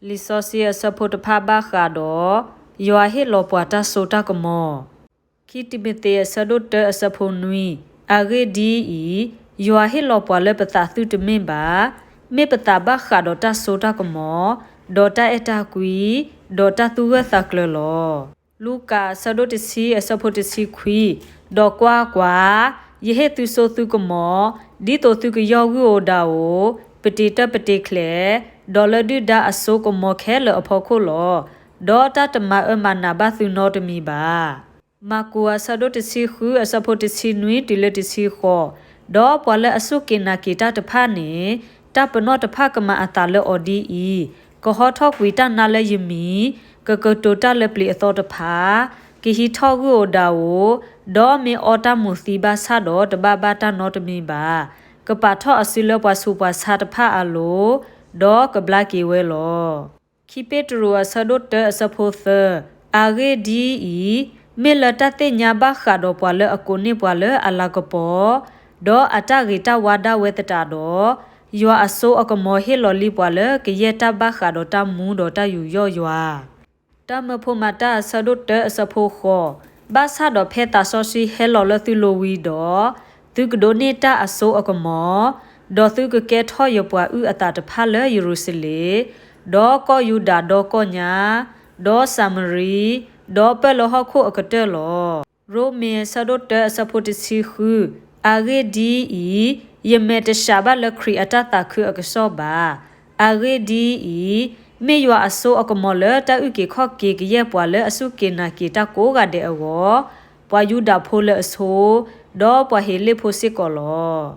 လံာ်စီဆှံအဆၢဖိတဖၣ်ဘၣ်ဃးဒီး ယွၤဟ့ၣ်လီၤပှၤတၢ်စိတၢ်ကမီၤ. ခံတံၤမသ့းအဆၢဒိၣ်တၢအဆၢဖိနွံ, အဂ့ၢ်ဒ်အံၤ, ယွၤဟ့ၣ်လီၤပှၤလၢပသးသုတမ့ၢ်ဘၣ်, မ့ၢ်ပသးဘၣ်ဃးဒီးတၢ်စိတၢ်ကမီၤ, ဒီးတၢ်အဲၣ်တၢ်ကွံ, ဒီးတၢ်သူၣ်ဂၢၢ်သးကျၢၤလီၤ. လူၤကၣ်အဆၢဒိၣ်တဆံအဆၢဖိတဆံခွံ, ဒီးကွၢ်ကွၢ်, ယဟ့ၣ်သုစိသုကမီၤ, ဒ်သိးသုကယီၢ်ဂုၢ်ဧိၤဒၣ်ဧိၤ, ပတံၤတၢၢ်ပတံၤချဲး, ဒီးလၢဒုၣ်ဒါအစိကမီၤခဲလၢာ်အဖီခိၣ်လီၤ. ဒီးတၢ်တမၤအၢမၤနးဘၣ်သုနီတမံၤဘၣ်. မၢ်ကူးအဆၢဒိၣ်တဆံဃုအဆၢဖိတဆံနွံတုၤလၢတဆံဃိး, ဒီးပှၤလၢအစူၢ်က့ၤနာ်က့ၤတၢ်တဖၣ်န့ၣ်, တၢ်ပနီၣ်တဖၣ်ကမၤအသးလၢအီၤဒ်အံၤ, ကဟီထီၣ်ကွံာ်တၢ်နါလၢယမံၤ, ကကတိၤတၢ်လၢပျ့ၤအသီတဖၣ်, ကဟံးထီၣ်ဂုၢ်ဧိၤဒၣ်ဧိၤ, ဒီးမ့ၢ်အီတၢ်မူၤသံဘၣ်ဆၣ်ဒီးတဘၣ်ဘၣ်တၢ်နီတမံၤဘၣ်. ကပာ်ထီၣ်အစုလၢပှၤဆူးပှၤဆါတဖၣ်အလိၤ, ဒီးကဘျါက့ၤဝဲလီၤ. ခံပ့းတရူးအဆၢဒိၣ်တၢအဆၢဖိသၢ, အဂ့ၢ်ဒ်အံၤ, မ့ၢ်လၢတၢ်သ့ၣ်ညါဘၣ်ဃးဒီးပှၤလၢအကိးန့ၢ်ပှၤလၢအလၤကပီၤ, ဒီးအတၢ်ဂ့ၤတၢ်ဝါဒၣ်ဝဲသတးဒီး, ယွၤအစိအကမီၤဟ့ၣ်လီၤလံပှၤလၢကယဲၢ်တၢ်ဘၣ်ဃးဒီးတၢ်မူဒီးတၢ်ယူးယီၣ်ယွၤ. တၢ်မၢဖိမၤတၢ်အဆၢဒိၣ်တၢအဆၢဖိဃိး, ဘၣ်ဆၣ်ဒီးဖဲသးစီဆှံဟဲလီၤလၢသုလိၤဝံၤဒီး, သုကဒိးန့ၢ်တၢ်အစိအကမီၤ, ဒီးသုကကဲထီၣ်ယပှၤအုၣ်အသးတဖၣ်လၢယရူၤၡလ့ၣ်, ဒီးကီၢ်ယူဒၤဒီကီၢ်ညါ, ဒီးစၤမရံ, ဒီးပၢၢ်လၢဟီၣ်ခိၣ်အကတၢၢ်လီၤ. ရိမ့ၤအဆၢဒိၣ်တၢအဆၢဖိတဆံဃု, အဂ့ၢ်ဒ်အံၤ, ယမဲာ်တဆှးဘၣ်လၢခရံာ်အတၢ်သးခုအကစီၣ်ဘၣ်. အဂ့ၢ်ဒ်အံၤ, မ့ၢ်ယွၤအစိအကမီၤလၢတၢ်အုၣ်က့ၤခီၣ်က့ၤကယဲၢ်ပှၤလၢအစူၢ်က့ၤနာ်က့ၤတၢ်ကိးဂၤဒဲးအဂီၢ်, ပှၤယူဒၤဖိလၢအဆိ, ဒီးပှၤဟ့းလ့ၣ်ဖိစ့ၢ်ကီးလီ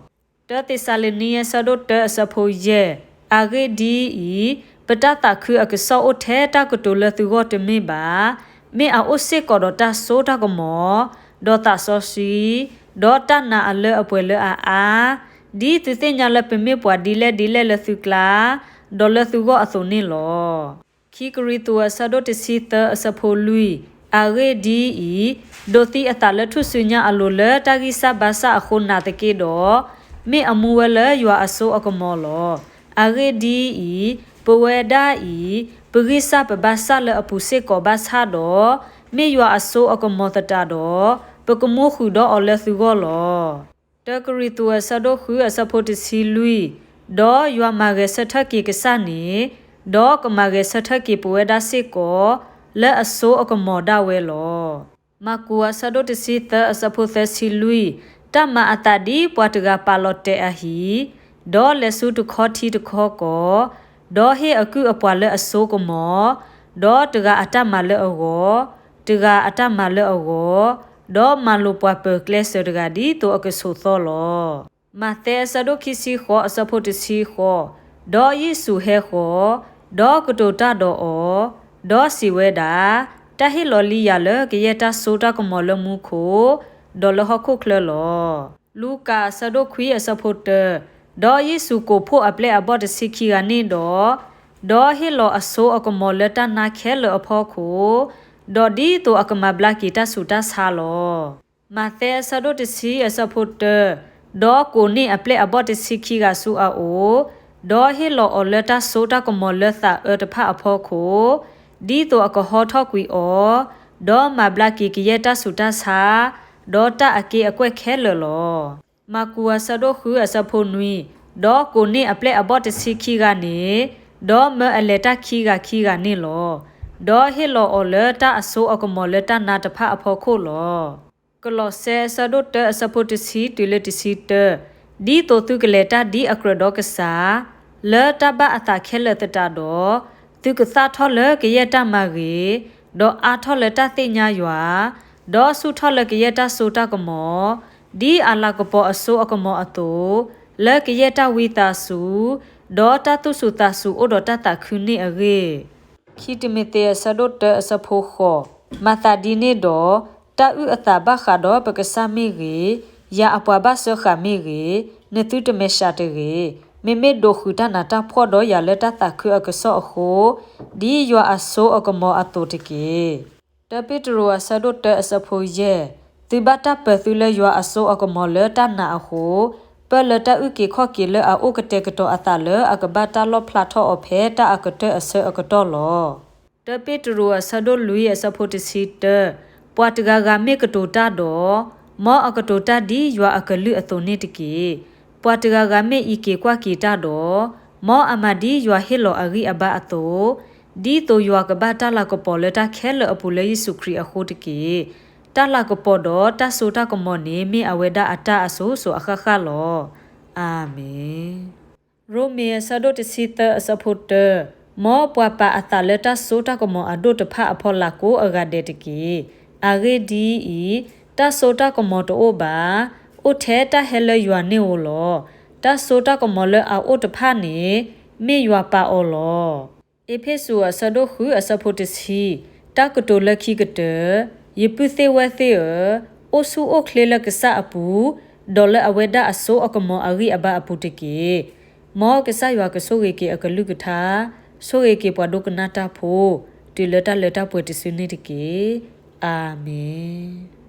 ၤ. တၢသ့းစၤလနံအဆၢဒိၣ်တၢအဆၢဖိယဲၢ်, အဂ့ၢ်ဒ်အံၤ, ပတၢ်သးခုအကစီၣ်အိၣ်ထဲတၢ်ကတိၤလၢသုဂီၢ်တမ့ၢ်ဘၣ်, မ့ၢ်အအိၣ်စ့ၢ်ကီးဒီးတၢ်စိတၢ်ကမီၤ, ဒီးသးစီဆှံ, ဒီးတၢ်နာ်အလၢအပှဲၤလၢအအါ, ဒ်သုသ့ၣ်ညါလၢပမ့ၢ်ပှၤဒ်လဲၣ်ဒ်လဲၣ်လၢသုကျါ, ဒီးလၢသုဂီၢ်အသိးန့ၣ်လီၤ. ခံကရံၣ်သူးအဆၢဒိၣ်တဆံသၢအဆၢဖိလွံၢ်, အဂ့ၢ်ဒ်အံၤ, ဒိးသံအသးလၢထူၣ်စုညါအလိၤလၢတၢ်ဂံၢ်စၢ်ဘါစၢ်အဃိနာ်သက့ဒီး, မ့ၢ်အမူဝဲလၢယွၤအစိအကမီၤလီၤ. အဂ့ၢ်ဒ်အံၤ, ပဝဲဒၣ်အံၤ, ပဂံၢ်စၢ်ပဘါစၢ်လၢအပူၤစ့ၢ်ကီးဘၣ်ဆၣ်ဒီး, မ့ၢ်ယွၤအစိအကမီၤသတးဒီး, ပကမူဃုာ်ဒီးအီၤလၢသုဂီၢ်လီၤ. တၢကရံၣ်သူးအဆၢဒိၣ်ဃုအဆၢဖိတဆံလွံၢ်, ဒီးယွၤမၤဂဲၤဆၢထၢၣ်က့ၤကစၢ်န့ၣ်, ဒီးကမၤဂဲၤဆၢထၢၣ်က့ၤပဝဲဒၣ်စ့ၢ်ကီး, လၢအစိအကမီၤဒၣ်ဝဲလီၤ. မၢ်ကူးအဆၢဒိၣ်တဆံသၢအဆၢဖိသၢဆံလွံၢ်, တၢ်မၤအသးဒ်ပှၤတဂၤပာ်လီၤတဲာ်အဟံၣ်, ဒီးလဲၤဆူတခီထံတခီကီၢ်, ဒီးဟ့ၣ်အကုၢ်အပှၤလၢအစိကမီၤ, ဒီးတဂၤအတၢ်မၤလၢအဂီၢ်, တဂၤအတၢ်မၤလၢအဂီၢ်, ဒီးမၤလိာ်ပှၤပၢၤကျဲစၢၤတဂၤဒ်သိးအကဆိးသီလီၤ. မးသဲအဆၢဒိၣ်ခံဆံဃိးအဆၢဖိတဆံဃိး, ဒီးယ့ၣ်ၡူးဟဲဃီၤ, ဒီးကတိၤတၢ်ဒီးအီၤ, ဒီးစံးဝဲဒၣ်, တၢ်ဟ့ၣ်လီၤလံယၤလၢကယဲၢ်တၢ်စိတၢ်ကမီၤလၢမူခိၣ်, ဒီးလၢဟီၣ်ခိၣ်ချၢလီၤ. လူၤကၣ်အဆၢဒိၣ်ခွံအဆၢဖိတၢ, ဒီးယ့ၣ်ၡူးကိးဖှိၣ်အပျဲၢ်အဘီၣ်တဆံခံဂၤန့ၣ်ဒီး, ဒီးဟ့ၣ်လီၤအစိအကမီၤလၢတၢ်နါခဲလၢာ်အဖီခိၣ်, ဒီးဒ်သိးအကမၤဘျါက့ၤတၢ်ဆူးတၢ်ဆါလီၤ. မးသဲအဆၢဒိၣ်တဆံအဆၢဖိတၢ, ဒီးကိးန့ၢ်အပျဲၢ်အဘီၣ်တဆံခံဂၤဆူအအိၣ်, ဒီးဟ့ၣ်လီၤအီၤလၢတၢ်စိတၢ်ကမီၤလၢသးအၢတဖၣ်အဖီခိၣ်, ဒ်သိးအကဟီထီၣ်ကွံာ်အီၤ, ဒီးမၤဘျါက့ၤကယဲၢ်တၢ်ဆူးတၢ်ဆါ, ဒီးတၢ်အက့အကွဲၢ်ခဲလၢာ်လီၤ. မၢ်ကူးအဆၢဒိၣ်ဃုအဆၢဖိနွံ, ဒီးကိးန့ၢ်အပျဲၢ်အဘီၣ်တဆံခံဂၤန့ၣ်, ဒီးမၢအလဲၤတၢ်ခံဂၤခံဂၤန့ၣ်လီၤ. ဒီးဟ့ၣ်လီၤအီၤလၢတၢ်အစိအကမီၤလၢတၢ်နါတဖၣ်အဖီခိၣ်လီၤ. ကလီးစဲအဆၢဒိၣ်တၢအဆၢဖိတဆံတုၤလၢတဆံတၢ, ဒ်သိးသုကလဲၤတၢ်ဒ်အကြၢးဒီးကစၢ်, လၢတၢ်ဘၣ်အသးခဲလၢာ်သတးဒီး, သုကသၣ်ထီၣ်လၢကယဲၢ်တၢ်မၤဂ့ၤ, ဒီးအါထီၣ်လၢတၢ်သ့ၣ်ညါယွၤ, ဒီးဆူၣ်ထီၣ်လၢကယဲၢ်တၢ်စိတၢ်ကမီၤ, ဒ်အလၤကပီၤအစိအကမီၤအသိး, လၢကယဲၢ်တၢ်ဝံသးစူၤ, ဒီးတၢ်သူၣ်စူၤသးစူၤအိၣ်ဒီးတၢ်သးခုန့ၣ်အဂ့ၢ်. ခံတံၤမသ့းအဆၢဒိၣ်တၢအဆၢဖိဃိး, မၤသးဒ်န့ၣ်ဒီး, တၢ်အုၣ်အသးဘၣ်ဃးဒီးပကစၢ်မ့ၢ်ဂ့ၤ, ယၤအပှၤဘၣ်စၢဃာ်မ့ၢ်ဂ့ၤ, နသုတမဲာ်ဆှးတဂ့ၤ, မ့မ့ၢ်ဒိးဃုာ်တၢ်နးတၢ်ဖှီၣ်ဒီးယၤလၢတၢ်သးခုအကစီၣ်အဃိ, ဒ်ယွၤအစိအကမီၤအသိးတက့ၢ်. တၢပ့းတရူးအဆၢဒိၣ်တၢအဆၢဖိယဲၢ်, သုဘၣ်တၢ်ပၢၤသုလၢယွၤအစိအကမီၤလၢတၢ်နာ်အဃိ, ပၢလၢတၢ်အုၣ်က့ၤခီၣ်က့ၤလၢအအိၣ်ကတဲာ်ကတီၤအသးလၢအကဘၣ်တၢ်လီၣ်ဖျါထီၣ်အီၤဖဲတၢ်အကတၢၢ်အဆၢအကတီၢ်လီၤ. တၢပ့းတရူးအဆၢဒိၣ်လွံၢ်အဆၢဖိတဆံတၢ, ပှၤတဂၤဂၤမ့ၢ်ကတိၤတၢ်ဒီး, မ်အကတိၤတၢ်ဒ်ယွၤအကလုၢ်အသိးန့ၣ်တက့ၢ်. ပှၤတဂၤဂၤမ့ၢ်အံးက့ၤကွၢ်က့ၤတၢ်ဒီး, မ်အမၤဒ်ယွၤဟ့ၣ်လီၤအဂံၢ်အဘါအသိး, ဒ်သိးယွၤကဘၣ်တၢ်လၤကပီၤလၢတၢ်ခဲလၢာ်အပူၤလၢယ့ၣ်ၡူးခရံာ်အဃိတက့ၢ်. တၢ်လၤကပီၤဒီးတၢ်စိတၢ်ကမီၤန့ၣ် မ့ၢ်အဝဲဒၣ်အတၢ်အစိၤစိၤအဃၣ်ဃၣ်လီၤ. အၤမ့ၣ်. ရိမ့ၤအဆၢဒိၣ်တဆံသၢအဆၢဖိတၢ, မ်ပှၤပာ်အသးလၢတၢ်စိတၢ်ကမီၤအဒိၣ်တဖၣ်အဖီလာ်ကိးအဂၤဒဲးတက့ၢ်. အဂ့ၢ်ဒ်အံၤ, တၢ်စိတၢ်ကမီၤတအိၣ်ဘၣ်, အိၣ်ထဲတၢ်ဟဲလၢယွၤန့ၣ်ဧိၤလီၤ. တၢ်စိတၢ်ကမီၤလၢအအိၣ်တဖၣ်န့ၣ် မ့ၢ်ယွၤပာ်အီၤလီၤ. အ့းဖ့းစူးအဆၢဒိၣ်ဃုအဆၢဖိတဆံ, တၢ်ကတိၤလၢခံကတၢၢ်, ယပုၢ်သ့ၣ်ဝဲၢ်သ့ၣ်ဧၢ, အိၣ်ဆူၣ်အိၣ်ချ့လၢကစၢ်အပူၤ, ဒီးလၢအဝဲဒၣ်အစိအကမီၤအဂံၢ်အဘါအပူၤတက့ၢ်. မ်ကစၢ်ယွၤကဆိၣ်ဂ့ၤက့ၤအကလုၢ်ကထါ, ဆိၣ်ဂ့ၤက့ၤပှၤဒိကနၣ်တၢ်ဖိ, တုၤလၢတၢ်လၢတၢ်ပှဲၤတစုန့ၣ်တက့ၢ်. အၤမ့ၣ်.